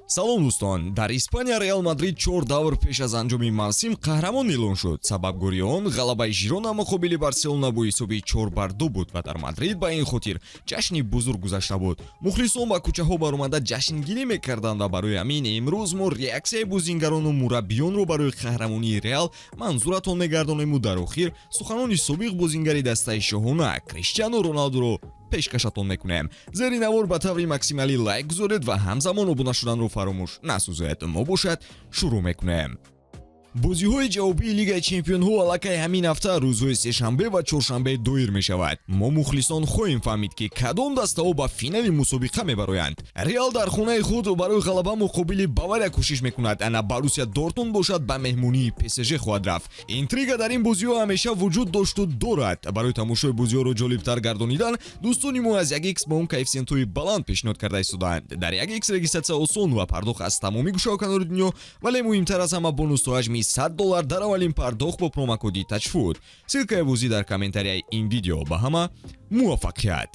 Салом, дӯстон. Дар Испания Реал Мадрид чор давр пеш аз анҷоми мавсим қаҳрамон эълон шуд. Сабабгори он ғалабаи Жирона муқобили Барселона бо ҳисоби 4-2 буд ва дар Мадрид ба ин хотир ҷашни бузург гузашта буд. Мухлисон ба кӯчаҳо баромада, ҷашнгирӣ мекарданд ва барои ҳамин имрӯз мо реаксияи бозингарону мураббиёнро барои қаҳрамонии Реал манзуратон мегардонему дар охир суханони собиқ бозингари дастаи шоҳона Криштиану Роналдуро пешкашатон мекунем. Зери навор ба таври максималӣ лайк гузоред ва ҳамзамон обуна шуданро фаромӯш насозед. Мо бошад, шурӯъ мекунем. Бозиҳои ҷавобии Лигаи чемпионҳо аллакай ҳамин ҳафта, рӯзҳои сешанбе ва чоршанбе доир мешавад. Мо, мухлисон, хоҳем фаҳмид, ки кадом дастаҳо ба финали мусобиқа мебароянд. Реал дар хонаи худ барои ғалаба муқобили Бавария кӯшиш мекунад, ана Боруссия Дортмунд бошад, ба меҳмонии ПСЖ хоҳад рафт. Интрига дар ин бозиҳо ҳамеша вуҷуд дошту дорад. Барои тамошои бозиҳоро ҷолибтар гардонидан, дӯстони мо аз 1x бо он коэффисиентҳои баланд пешниҳод карда истодаанд. Дар 1x регистрация осон ва пардохт аз тамоми гӯшаву канори дунё, вале муҳимтар аз ҳама, бонус то ҳаҷми 100 доллар дар аввалин пардохт бо промокоди ТАЧФУТ. Ссылкаи бозӣ дар комментарияи ин видео. Ба ҳама муваффақият!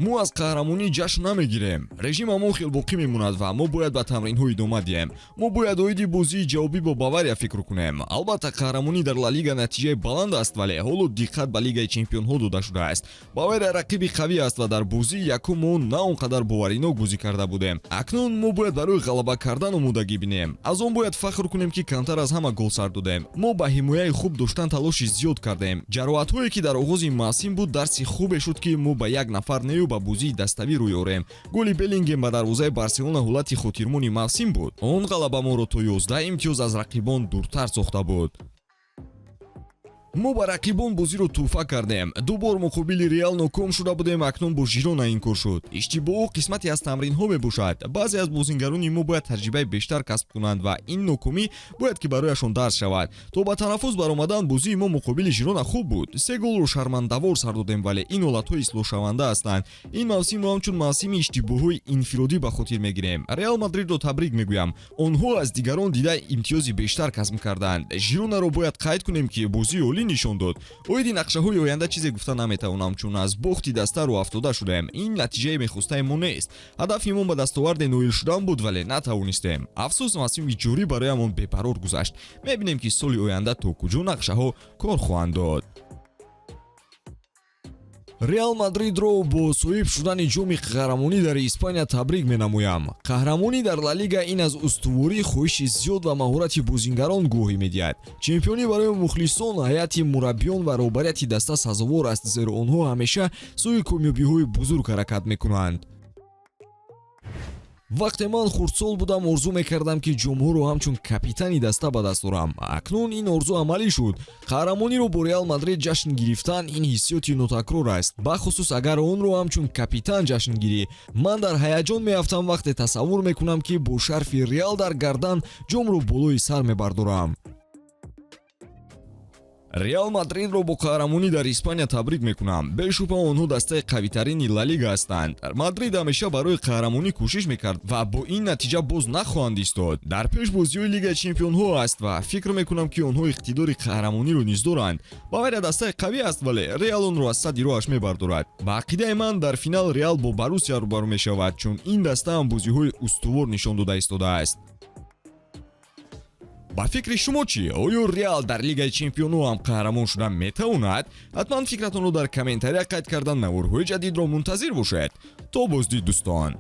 Мо аз қаҳрамонӣ ҷашн намегирем. Режим ҳамон хел боқӣ мемонад ва мо бояд ба тамринҳо идома диҳем. Мо бояд оиди бозии ҷавобӣ бо Бавария фикр кунем. Албатта, қаҳрамонӣ дар Ла Лига натиҷаи баланд аст, вале ҳоло диққат ба Лигаи чемпионҳо дода шудааст. Бавария рақиби қавӣ аст ва дар бозии якум мо на он қадар боваринок бозӣ карда будем. Акнун мо бояд барои ғалаба кардан омодагӣ бинем. Аз он бояд фахр кунем, ки камтар аз ҳама гол сар додем. Мо ба ҳимояи хуб доштан талоши зиёд кардем. Ҷароҳатҳое, ки дар оғози мавсим буд, дарси хубе шуд, ки мо ба як нафар нею ба бозии даставӣ рӯй орем. Голи Беллингем ба дарвозаи Барселона ҳолати хотирмони мавсим буд. Он ғалаба моро то 11 имтиёз аз рақибон дуртар сохта буд. Мо ба рақибон бозиро тӯҳфа кардем. Ду бор муқобили Реал ноком шуда будем, акнун бо Жирона ин кор шуд. Иштибоҳҳо қисмате аз тамринҳо мебошад. Баъзе аз бозингарони мо бояд таҷрибаи бештар касб кунанд ва ин нокомӣ бояд ки барояшон дарс шавад. То ба танаффус баромадан бозии мо муқобили Жирона хуб буд. Се голро шармандавор сар додем, вале ин ҳолатҳо ислоҳшаванда ҳастанд. Ин мавсимро ҳамчун мавсими иштибоҳҳои инфиродӣ ба хотир мегирем. Реал Мадридро табрик мегӯям, онҳо аз дигарон дида имтиёзи бештар касб карданд. Жиронаро бояд қайд кунем, ки бозии олӣ нишон дод. Оиди нақшаҳои оянда чизе гуфта наметавонам, чун аз бохти даста рӯафтода шудаем. Ин натиҷаи мехостаи мо нест. Ҳадафи мо ба дастоварде ноил шудан буд, вале натавонистем. Афсӯс, мавсими ҷорӣ бароямон бепарор гузашт. Мебинем, ки соли оянда то куҷо нақшаҳо кор хоҳанд дод. Реал Мадридро бо соҳиб шудани ҷоми қаҳрамонӣ дар Испания табрик менамоям. Қаҳрамонӣ дар Ла Лига ин аз устуворӣ, хоҳиши зиёд ва маҳорати бозингарон гувоҳӣ медиҳад. Чемпионӣ барои мухлисон, ҳайати мураббиён ва роҳбарияти даста сазовор аст, зеро онҳо ҳамеша сӯи комёбиҳои бузург ҳаракат мекунанд. Вақте ман хурдсол будам, орзу мекардам, ки ҷомҳоро ҳамчун капитани даста ба даст орам. Акнун ин орзу амалӣ шуд. Қаҳрамониро бо Реал Мадрид ҷашн гирифтан ин ҳиссиёти нотакрор аст, бахусус агар онро ҳамчун капитан ҷашн гирӣ. Ман дар ҳаяҷон меафтам, вақте тасаввур мекунам, ки бо шарфи Реал дар гардан ҷомро болои сар мебардорам. Реал Мадридро бо қаҳрамонӣ дар Испания табрик мекунам. Бешубҳа, онҳо дастаи қавитарини Ла Лига ҳастанд. Мадрид ҳамеша барои қаҳрамонӣ кӯшиш мекард ва бо ин натиҷа боз нахоҳанд истод. Дар пеш бозиҳои Лигаи чемпионҳо аст ва фикр мекунам, ки онҳо иқтидори қаҳрамониро низ доранд. Бавария дастаи қавӣ аст, вале Реал онро аз садди роҳаш мебардорад. Ба ақидаи ман, дар финал Реал бо Боруссия рӯбарӯ мешавад, чун ин даста ҳам бозиҳои устувор нишон дода истодааст. Ба фикри шумо чӣ? Оё Реал дар Лигаи чемпионҳо ҳам қаҳрамон шуда метавонад? Ҳатман фикратонро дар комментария қайд кардан, наворҳои ҷадидро мунтазир бошед. То боздид, дӯстон.